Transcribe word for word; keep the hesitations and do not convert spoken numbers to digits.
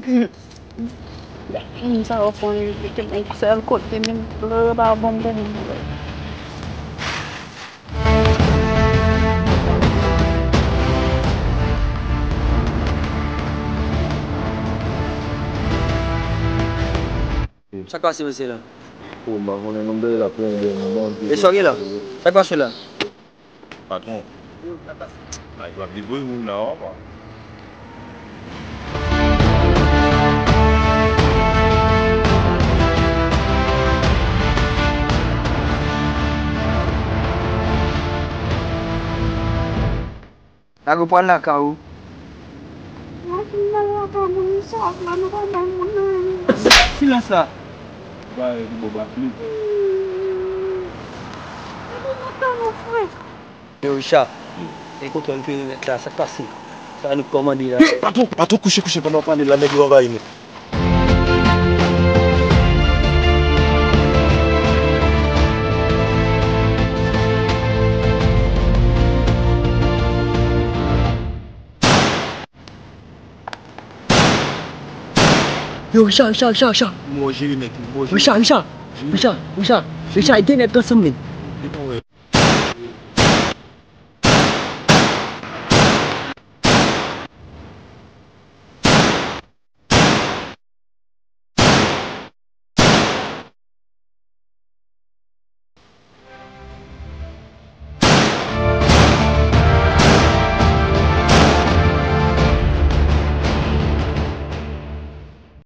Moun sa yo fon yon sèl kote, menm lè yo pa bon pou mwen. Sa k pase, mesye la? O, m pa konnen non, dèyè la, pran yon bon. E sa w gen la? Sa k pase la? Patwon. Ay, w ap debouye moun la, w ap. Lage w pral lakay ou. Silans la. Yo, Richard, e kontwòl perimèt la, sa k pase? Sa nou kòmande la? Patwon, patwon, kouche, kouche, pandan w pale la, nèg yo anvayi nou. Yo, Richard, Richard, Richard, Richard. Mwen jere nèg, mwen jere. Richard, Richard, Richard, Richard, Richard, gen nèg ansanm li.